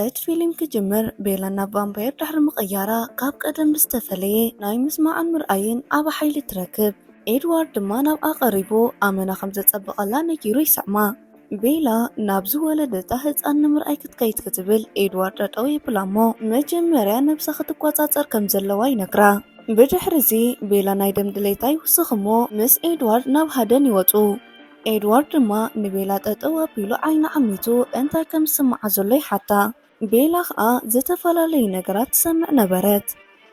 እቲ ፊልም ክጅምር ቤላ ናብ ቫምፓየር ድሕሪ ምቕያራ ካብ ቀደም ብዝተፈለየ ናይ ምስማዕን ምርኣይን ዓቢ ሓይሊ ትረክብ። ኤድዋርድ ድማ ናብኣ ቀሪቡ ኣመና ከም ዘጸብቐላ ነጊሩ ይስዕማ። ቤላ ናብ ዝወለደታ ህጻን ንምርኣይ ክትከይድ ክትብል ኤድዋርድ ጠጠው የብላ እሞ መጀመርያ ነብሳ ክትቆጻጸር ከም ዘለዋ ይነግራ። ብድሕሪ እዚ ቤላ ናይ ደም ድሌታ ይውስኽ እሞ ምስ ኤድዋርድ ናብ ሃደን ይወጹ። ኤድዋርድ ድማ ንቤላ ጠጠው ኣቢሉ ዓይኑ ዓሚቱ እንታይ ከም ዝስምዓ ዘሎ ይሓታ። ቤላ ኸኣ ዝተፈላለዩ ነገራት ትሰምዕ ነበረት።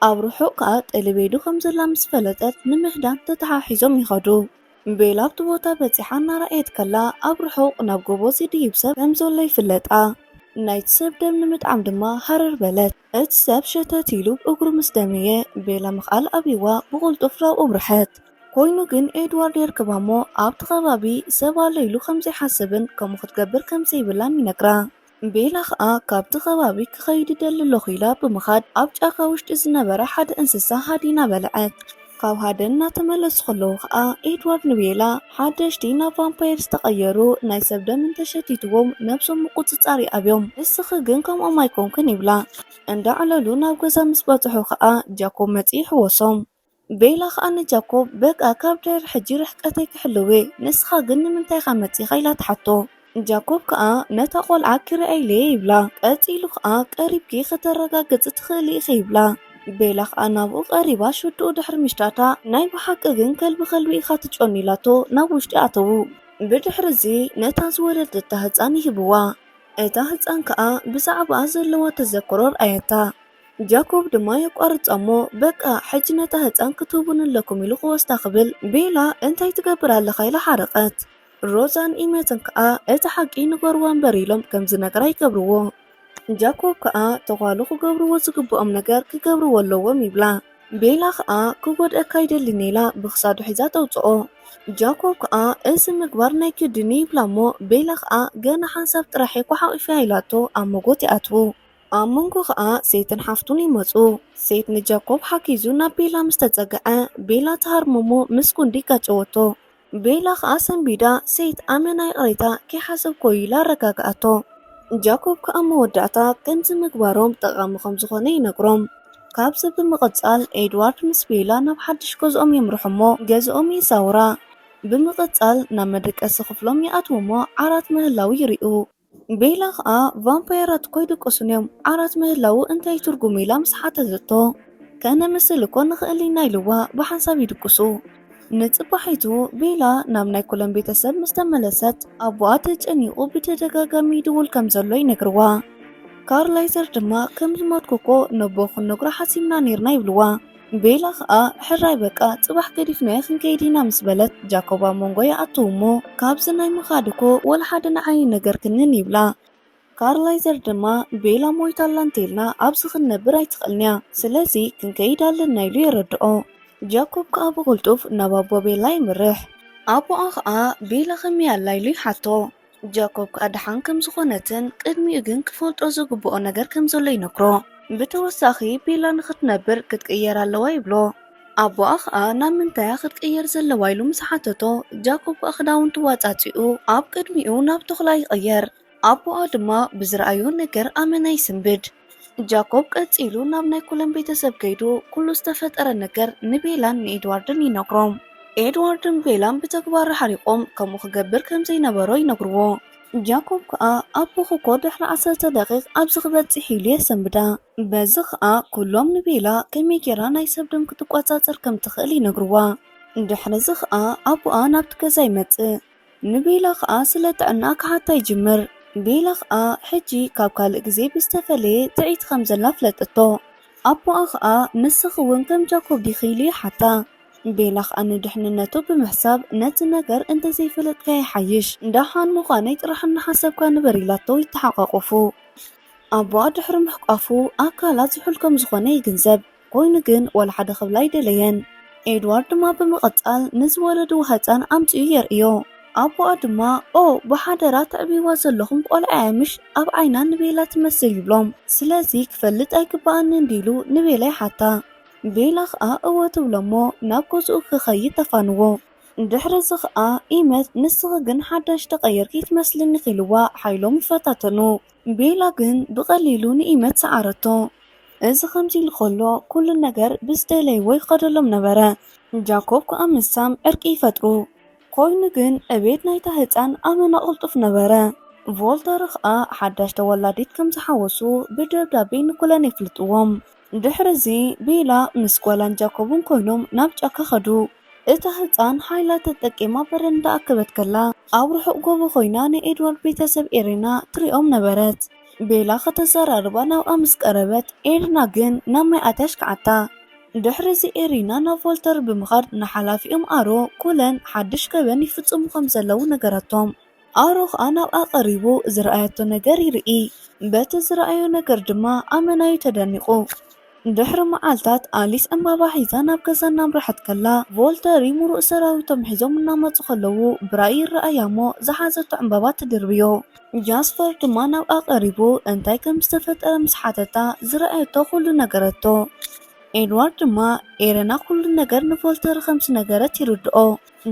ኣብ ርሑቕ ከኣ ጠሊብ ኤዱ ከም ዘላ ምስ ፈለጠት ንምህዳን ተተሓሒዞም ይኸዱ። ቤላ ኣብቲ ቦታ በጺሓ እናረኣየት ከላ ኣብ ርሑቕ ናብ ጎቦ ዝድይብ ሰብ ከም ዘሎ ይፍለጣ። ናይቲ ሰብ ደም ንምጥዓም ድማ ሃረር በለት። እቲ ሰብ ሸተት ኢሉ እግሩ ምስ ደመየ ቤላ ምኽኣል ኣብይዋ ብቕልጡፍ ናብኡ ኣምርሐት። ኮይኑ ግን ኤድዋርድ የርክባ እሞ ኣብቲ ከባቢ ሰብ ኣሎ ኢሉ ከም ዘይሓስብን ከምኡ ክትገብር ከም ዘይብላን ይነግራ። ቤላ ኸኣ ካብቲ ከባቢ ክኸይድ እደሊ ኣለኹ ኢላ ብምኻድ ኣብ ጫካ ውሽጢ ዝነበረ ሓደ እንስሳ ሃዲና በልዐት። ካብ ሃደን እናተመለሱ ከለዉ ኸኣ ኤድዋርድ ንቤላ ሓደሽቲ ናብ ቫምፓየር ዝተቐየሩ ናይ ሰብ ደም እንተሸቲትዎም ነብሶም ምቁጽጻር ይኣብዮም፣ ንስኺ ግን ከምኦም ኣይኮንክን ይብላ። እንዳዕለሉ ናብ ገዛ ምስ በጽሑ ኸኣ ጃኮብ መጺኡ ይሕወሶም። ቤላ ኸኣ ንጃኮብ በቃ ካብ ድሕሪ ሕጂ ርሕቀተይ ክሕልው እየ፣ ንስኻ ግን ንምንታይ ኢኻ መጺኻ ኢላ ትሓቶ። ጃኮብ ከኣ ነታ ቆልዓ ክርእያ ኢለ እየ ይብላ። ቀጺሉ ከኣ ቀሪብኪ ከተረጋግጺ ትኽእሊ ኢኺ ይብላ። ቤላ ከኣ ናብኡ ቀሪባ ሽዱኡ ድሕሪ ምሽታታ ናይ ብሓቂ ግን ከልቢ ከልቢ ኢኻ ትጨኑ ኢላቶ ናብ ውሽጢ ኣተዉ። ብድሕሪ እዚ ነታ ዝወለደታ ህጻን ይህብዋ። እታ ህጻን ከኣ ብዛዕባኣ ዘለዋ ተዘክሮ ርኣየታ። ጃኮብ ድማ የቋርጻ እሞ በቃ ሕጂ ነታ ህጻን ክትህቡኒ ኣለኩም ኢሉ ክወስዳ ክብል ቤላ እንታይ ትገብር ኣለኻ ኢላ ሓረቐት። ሮዛን ኢመትን ከኣ እቲ ሓቂ ንገርዋ እምበር ኢሎም ከም ዝነግራ ይገብርዎ። ጃኮብ ከኣ ተዃሉ ክገብርዎ ዝግብኦም ነገር ክገብርዎ ኣለዎም ይብላ። ቤላ ከኣ ክጎድኣካ ኣይደልን ኢላ ብኽሳዱ ሒዛ ተውጽኦ። ጃኮብ ከኣ እዚ ምግባር ናይ ግድን እዩ ይብላ እሞ ቤላ ከኣ ገና ሓንሳብ ጥራሕ እየ እኮ ሓቒፈያ ኢላቶ ኣብ መጎት ይኣትዉ። ኣብ መንጎ ከኣ ሴትን ሓፍቱን ይመጹ። ሴት ንጃኮብ ሓጊዙ ናብ ቤላ ምስ ተጸግዐ ቤላ ትሃርሞ እሞ ምስ ጉንዲ ይጋጨወቶ። ቤላ ከኣ ሰንቢዳ ሴት ኣመና ይቕሬታ ከይሓሰብኮ እዩ ኢላ ኣረጋግኣቶ። ጃኮብ ከኣ መወዳእታ ከምዚ ምግባሮም ጠቓሚ ከም ዝኾነ ይነግሮም። ካብዚ ብምቕጻል ኤድዋርድ ምስ ቤላ ናብ ሓድሽ ገዝኦም የምርሑ እሞ ገዝኦም ይዛውራ። ብምቕጻል ናብ መደቀሲ ክፍሎም ይኣትዉ እሞ ዓራት ምህላው ይርእዩ። ቤላ ኸኣ ቫምፓየራት እኮ ኣይድቅሱን እዮም፣ ዓራት ምህላዉ እንታይ ትርጉም ኢላ ምስ ሓተተቶ፣ ከነምስል እኮ ንኽእል ኢና ኢልዋ ብሓንሳብ ይድቅሱ። ንጽባሒቱ ቤላ ናብ ናይ ኩለን ቤተሰብ ምስ ተመለሰት ኣቦኣ ተጨኒቑ ብተደጋጋሚ ይድውል ከም ዘሎ ይነግርዋ። ካርላይዘር ድማ ከም ዝሞትኩ እኮ ነቦ ክንነግሮ ሓሲብና ኔርና ይብልዋ። ቤላ ኸኣ ሕራይ በቃ ጽባሕ ገዲፍናዮ ክንከይድ ኢና ምስ በለት ጃኮብ ኣብ መንጎ ይኣትው እሞ ካብዚ ናይ ምኻድ እኮ ወላ ሓደ ንዓይ ኣይነገርክንን ይብላ። ካርላይዘር ድማ ቤላ ሞይታ ኣላ እንተኢልና ኣብዚ ክንነብር ኣይትኽእልን እያ፣ ስለዚ ክንከይድ ኣለና ኢሉ የረድኦ። ጃኮብ ከኣ ብቕልጡፍ ናብ ኣቦ ቤላ የምርሕ። ኣቦኣ ኸኣ ቤላ ከመይ ኣላ ኢሉ ይሓቶ። ጃኮብ ከኣ ደሓን ከም ዝኾነትን ቅድሚኡ ግን ክፈልጦ ዝግብኦ ነገር ከም ዘሎ ይነግሮ። ብተወሳኺ ቤላ ንኽትነብር ክትቅየር ኣለዋ ይብሎ። ኣቦኣ ኸኣ ናብ ምንታያ ክትቅየር ዘለዋ ኢሉ ምስ ሓተቶ ጃኮብ ከኣ ክዳውንቱ ዋጻጺኡ ኣብ ቅድሚኡ ናብ ተኹላ ይቕየር። ኣቦኣ ድማ ብዝረኣዮ ነገር ኣመና ይስንብድ። ጃኮብ ቀጺሉ ናብ ናይ ኩለን ቤተሰብ ከይዱ ኩሉ ዝተፈጠረ ነገር ንቤላን ንኤድዋርድን ይነግሮም። ኤድዋርድን ቤላን ብተግባር ሓሪቖም ከምኡ ክገብር ከም ዘይነበሮ ይነግርዎ። ጃኮብ ከኣ ኣቦኺ እኮ ድሕሪ ዓሰርተ ደቂቕ ኣብዚ ክበጽሕ ኢሉ የሰንብዳ። በዚ ከኣ ኩሎም ንቤላ ከመይ ጌራ ናይ ሰብ ደም ክትቆጻጸር ከም ትኽእል ይነግርዋ። ድሕሪ እዚ ከኣ ኣቦኣ ናብቲ ገዛ ይመጽእ። ንቤላ ኸኣ ስለ ጥዕና ክሓታ ይጅምር። ቤላ ኸኣ ሕጂ ካብ ካልእ ግዜ ብዝተፈለየ ጥዕይቲ ከም ዘላ ፍለጠቶ። ኣቦኣ ኸኣ ንስኺ እውን ከም ጃኮብ ዲኺ ኢሉ ይሓታ። ቤላ ኸኣ ንድሕንነቱ ብምሕሳብ ነቲ ነገር እንተዘይፈለጥካዮ ይሓይሽ፣ ደሓን ምዃነይ ጥራሕ እናሓሰብካ ንበር ኢላቶ ይተሓቋቆፉ። ኣቦኣ ድሕሪ ምሕቋፉ ኣካላ ዝሑል ከም ዝኾነ ይግንዘብ። ኮይኑ ግን ዋላ ሓደ ክብላ ኣይደለየን። ኤድዋርድ ድማ ብምቕጻል ንዝወለድዎ ህጻን ኣምጺኡ የርእዮ። ኣቦኣ ድማ ኦ ብሓደራ ተዕብይዋ ዘለኹም ቆልዓ እያ ምሽ ኣብ ዓይና ንቤላ ትመስል ይብሎም። ስለዚ ክፈልጥ ኣይግብኣንን ድዩ ኢሉ ንቤላ ይሓታ። ቤላ ኸኣ እወ ትብሎ እሞ ናብ ገዝኡ ክኸይድ ተፋንዎ። ድሕሪ እዚ ኸኣ ኢመት፣ "ንስኺ ግን ሓዳሽ ተቐየርኪ ትመስልኒ" ኢልዋ ሓይሎም ይፈታተኑ። ቤላ ግን ብቐሊሉ ንኢመት ሰዓረቶ። እዚ ከምዚ ኢሉ ከሎ፣ ኩሉ ነገር ብዝደለይዎ ይኸደሎም ነበረ። ጃኮብ ከኣ ምሳም ዕርቂ ይፈጥሩ። ኮይኑ ግን ዕቤት ናይታ ህጻን ኣመና ቅልጡፍ ነበረ። ቮልተር ከኣ ሓዳሽ ተወላዲት ከም ዝሓወሱ ብደብዳቤ ንኩለን የፍልጥዎም። ድሕሪ እዚ ቤላ ምስ ጓላን ጃኮብን ኮይኖም ናብ ጫካ ኸዱ። እታ ህጻን ሓይላ ተጠቂማ በረንዳ ኣከበት ከላ፣ ኣብ ርሑቕ ጎቦ ኮይና ንኤድዋርድ ቤተሰብ ኤሪና ትሪኦም ነበረት። ቤላ ከተዘራርባ ናብኣ ምስ ቀረበት፣ ኤሪና ግን ናብ ማይ ኣትያ ኣሽክዓታ። ድሕሪ እዚ ኤሪና ናብ ቮልተር ብምኻድ ንሓላፊኦም ኣሮ ኩለን ሓድሽ ገበን ይፍጽሙ ከም ዘለዉ ነገረቶም። ኣሮ ኸኣ ናብኣ ቀሪቡ ዝረኣየቶ ነገር ይርኢ። በቲ ዝረኣዮ ነገር ድማ ኣመናዩ ተደኒቑ። ድሕሪ መዓልታት ኣሊስ ዕምባባ ሒዛ ናብ ገዛ እናምርሐት ከላ፣ ቮልተሪ ምሩእ ሰራዊቶም ሒዞም እናመጹ ከለዉ ብራእይ ይረኣያ እሞ ዝሓዘቶ ዕምባባ ትድርብዮ። ጃስፐር ድማ ናብኣ ቀሪቡ እንታይ ከም ዝተፈጠረ ምስ ሓተታ ዝረኣየቶ ኩሉ ነገረቶ። ኤድዋርድ ድማ ኤረና ኩሉ ነገር ንቮልተሪ ከም ዝነገረት ይርድኦ።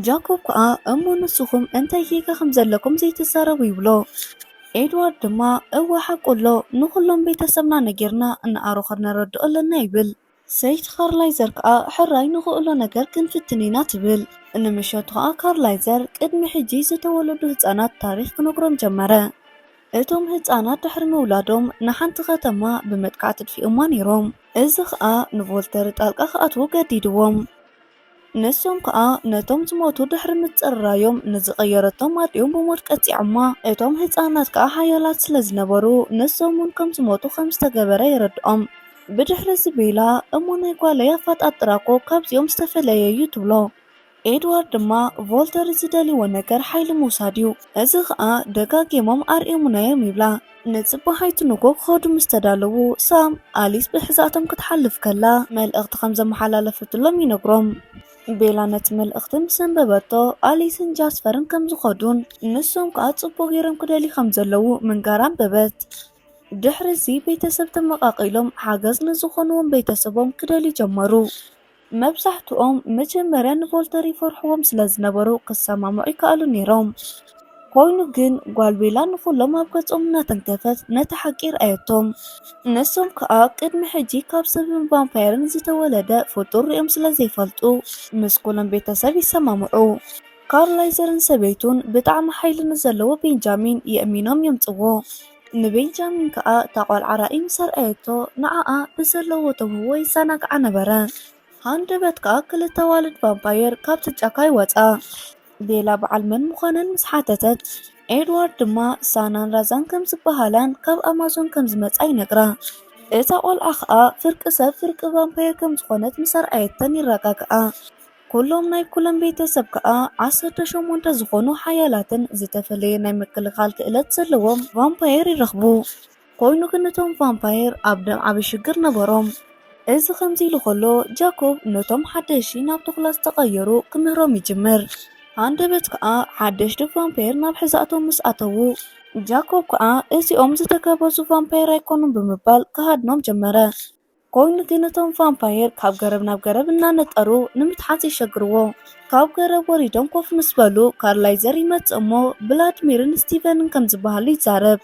ጃኮብ ከኣ እሞ ንስኹም እንታይ ጌጋ ከም ዘለኩም ዘይትዛረቡ ይብሎ። ኤድዋርድ ድማ እወ ሓቁ ኣሎ፣ ንኹሎም ቤተሰብና ነጊርና ንኣሮ ከነረድኦ ኣለና ይብል። ሰይቲ ካርላይዘር ከኣ ሕራይ ንኽእሎ ነገር ክንፍትን ኢና ትብል። ንምሸቱ ከኣ ካርላይዘር ቅድሚ ሕጂ ዝተወለዱ ህጻናት ታሪኽ ክነግሮም ጀመረ። እቶም ህጻናት ድሕሪ ምውላዶም ንሓንቲ ከተማ ብመጥቃዕቲ ኣጥፊኦማ ነይሮም። እዚ ከኣ ንቮልተሪ ጣልቃ ክኣትዉ ገዲድዎም። ንሶም ከኣ ነቶም ዝሞቱ ድሕሪ ምጽርራዮም ንዝቐየረቶም ኣዲኦም ብሞት ቀጺዖማ። እቶም ህጻናት ከኣ ሓያላት ስለ ዝነበሩ ንሶም እውን ከም ዝሞቱ ከም ዝተገበረ የረድኦም። ብድሕሪ እዚ ቤላ እሞ ናይ ጓለይ ኣፈጣጥራ እኮ ካብዚኦም ዝተፈለየ እዩ ትብሎ። ኤድዋርድ ድማ ቮልተሪ ዝደልይዎ ነገር ሓይሊ ምውሳድ እዩ። እዚ ከኣ ደጋጊሞም ኣርእዮምና እዮም ይብላ። ንጽባሒቱ ንጎ ክኸዱ ምስ ተዳለዉ ሳም ኣሊስ ብሕዛእቶም ክትሓልፍ ከላ መልእኽቲ ከም ዘመሓላለፈትሎም ይነግሮም። ቤላ ነቲ መልእኽቲ ምስ ኣንበበቶ ኣሊስን ጃስፐርን ከም ዝኸዱን ንሶም ከኣ ጽቡቕ ገይሮም ክደልዩ ከም ዘለዉ ምንጋር ኣንበበት። ድሕሪ እዚ ቤተሰብ ተመቓቒሎም ሓገዝ ንዝኾንዎም ቤተሰቦም ክደልዩ ጀመሩ። መብዛሕትኦም መጀመርያ ንቮልተር ይፈርሕዎም ስለ ዝነበሩ ክሰማምዑ ይከኣሉ ነይሮም። ኮይኑ ግን ጓል ቤላ ንኹሎም ኣብ ገጾም እናተንከፈት ነቲ ሓቂ ረኣየቶም። ንሶም ከኣ ቅድሚ ሕጂ ካብ ሰብን ቫምፓየርን ዝተወለደ ፍጡር ሪኦም ስለ ዘይፈልጡ ምስ ኩሎም ቤተሰብ ይሰማምዑ። ካርላይዘርን ሰበይቱን ብጣዕሚ ሓይሊ ንዘለዎ ቤንጃሚን የእሚኖም የምጽዎ። ንቤንጃሚን ከኣ እታ ቆልዓ ራእይ ምስ ኣርኣየቶ ንዓኣ ብዘለዎ ተውህቦ ይዘናግዓ ነበረ። ሃንደበት ከኣ ክልተ ኣዋልድ ቫምፓየር ካብቲ ጫካ ይወጻ። ቤላ በዓል መን ምዃነን ምስ ሓተተት ኤድዋርድ ድማ ሳናን ራዛን ከም ዝበሃላን ካብ ኣማዞን ከም ዝመጻ ይነግራ። እታ ቆልዓ ከኣ ፍርቂ ሰብ ፍርቂ ቫምፓየር ከም ዝኾነት ምስ ኣርኣየተን ይረጋግኣ። ኩሎም ናይ ኩለን ቤተሰብ ከኣ ዓሰርተ ሸሞንተ ዝኾኑ ሓያላትን ዝተፈለየ ናይ ምክልኻል ክእለት ዘለዎም ቫምፓየር ይረኽቡ። ኮይኑ ግን እቶም ቫምፓየር ኣብ ደም ዓቢ ሽግር ነበሮም። እዚ ከምዚ ኢሉ ከሎ ጃኮብ ነቶም ሓደሽቲ ናብ ተኹላ ዝተቐየሩ ክምህሮም ይጅምር። ሃንደበት ከኣ ሓደሽቲ ቫምፓየር ናብ ሕዛእቶም ምስ ኣተዉ ጃኮብ ከኣ እዚኦም ዝተጋበዙ ቫምፓየር ኣይኮኑን ብምባል ክሃድኖም ጀመረ። ኮይኑ ግን እቶም ቫምፓየር ካብ ገረብ ናብ ገረብ እናነጠሩ ንምትሓዝ የሸግርዎ። ካብ ገረብ ወሪዶም ኮፍ ምስ በሉ ካርላይዘር ይመጽእ እሞ ብላድሚርን ስቲቨንን ከም ዝበሃሉ ይዛረብ።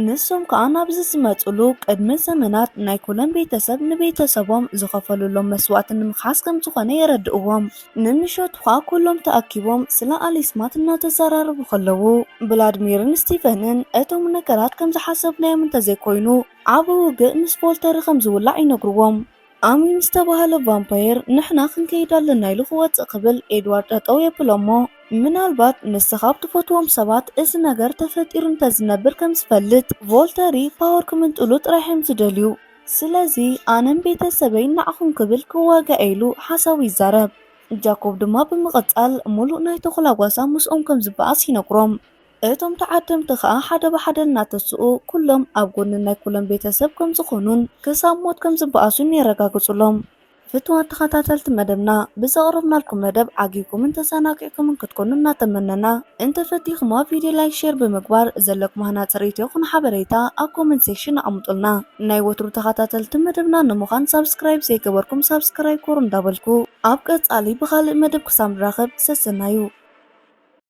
ንሶም ከኣ ናብዚ ዝመጽሉ ቅድሚ ዘመናት ናይ ኩለን ቤተሰብ ንቤተሰቦም ዝኸፈሉሎም መስዋእቲ ንምኽሓስ ከም ዝኾነ የረድእዎም። ንምሸቱ ከኣ ኩሎም ተኣኪቦም ስለ ኣሊስማት እናተዘራረቡ ከለዉ ብላድሚርን ስቲቨንን እቶም ነገራት ከም ዝሓሰብናዮም እንተዘይኮይኑ ዓቢ ውግእ ምስ ቮልተሪ ከም ዝውላዕ ይነግርዎም። ኣሚን ዝተባህለ ቫምፓየር ንሕና ክንከይድ ኣለና ኢሉ ክወጽእ ክብል ኤድዋርድ ጠጠው የብሎ እሞ ምናልባት ንስኻ ኣብ ትፈትዎም ሰባት እዚ ነገር ተፈጢሩ እንተዝነብር ከም ዝፈልጥ ቮልተሪ ፓወር ክምንጥሉ ጥራሕ እዮም ዝደልዩ። ስለዚ ኣነን ቤተሰበይን ንዓኹም ክብል ክዋጋእ ኢሉ ሓሳቡ ይዛረብ። ጃኮብ ድማ ብምቕጻል ሙሉእ ናይ ተኹላ ጓሳ ምስኦም ከም ዝበኣስ ይነግሮም። እቶም ተዓደምቲ ከኣ ሓደ ብሓደ እናተስኡ ኩሎም ኣብ ጎኒ ናይ ኩሎም ቤተሰብ ከም ዝኾኑን ክሳብ ሞት ከም ዝበኣሱን የረጋግጹሎም። ፍትዋት ተኸታተልቲ መደብና፣ ብዘቕረብናልኩም መደብ ዓጊብኩምን ተዘናጊዕኩምን ክትኮኑ እናተመነና፣ እንተፈቲኹማ ቪድዮ ላይክ፣ ሼር ብምግባር ዘለኩም ሃናጺ ርእይቶ ይኹን ሓበሬታ ኣብ ኮመንት ሴክሽን ኣቕምጡልና። ናይ ወትሩ ተኸታተልቲ መደብና ንምዃን ሳብስክራይብ ዘይገበርኩም ሳብስክራይብ ኮሩ እንዳበልኩ፣ ኣብ ቀጻሊ ብኻልእ መደብ ክሳብ ንራኸብ ሰሰናዩ።